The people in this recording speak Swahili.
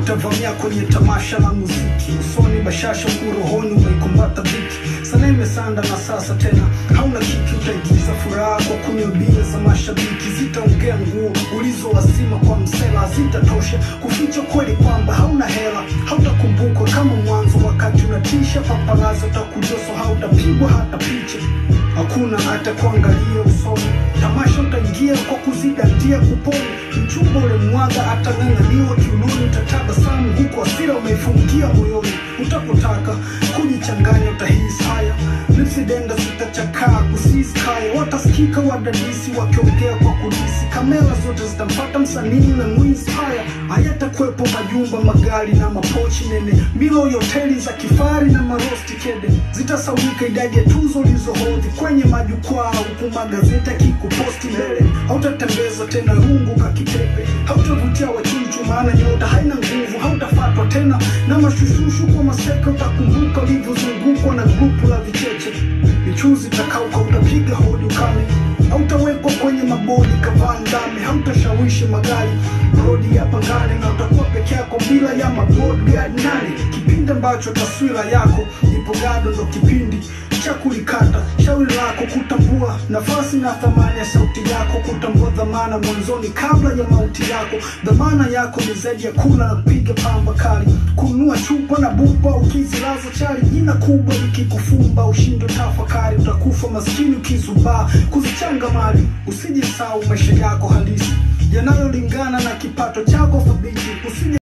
Utavamia kwenye tamasha la muziki, usoni bashasha huku rohoni umeikumbata dhiki. Sanaa imesanda na sasa tena hauna kiki. Utaigiza furaha kwa kunywa bia za mashabiki. Zitaongea nguo ulizowazima kwa msela, zitatosha kuficha kweli kwamba hauna hela. Hautakumbukwa kama mwanzo wakati unatisha paparazi, utakujoso hautapigwa hata picha, hakuna hata kuangalia usoni. Tamasha utaingia kwa kuzidatia kuponi, mchumba ule mwaga atang'ang'aniwa kiunoni. Utatabasamu huku hasira umeifungia moyoni. Utapotaka kujichanganya utahisi haya, lipsidenda zitachakaa kusiskaya. Watasikika wadadisi wakiongea kwa kudisi, kamera zote zitampata msanii na muinspire. Hayatakuwepo majumba, magari na mapochi nene, milo ya hoteli za kifahari na marosti kede. Zitasaulika idadi ya tuzo ulizohodhi kwenye majukwaa, huku magazeti yakikuposti mbele. Hautatembeza tena rungu kakipepe, hautavutia wachuchu maana nyota haina nguvu. Hautafatwa tena na mashushushu kwa maseke, utakumbuka ulivyozungukwa na grupu la vicheche. Michuzi itakauka, utapiga hodi ukame, hautawekwa kwenye mabodi kavandame. Hautashawishi magari rodi ya Pangani, na utakuwa peke yako bila ya mabodyguard nane. Kipindi ambacho taswira yako ipo gado ndo kipindi cha kulikata shauri lako, kutambua nafasi na thamani ya sauti yako, kutambua dhamana mwanzoni kabla ya mauti yako. Dhamana yako ni zaidi ya kula na kupiga pamba kali, kununua chupa na bupa ukizilaza chali. Jina kubwa likikufumba ushindwe tafakari, utakufa maskini ukizubaa kuzichanga mali. Usijisahau maisha yako halisi yanayolingana na kipato chako thabiti. Usije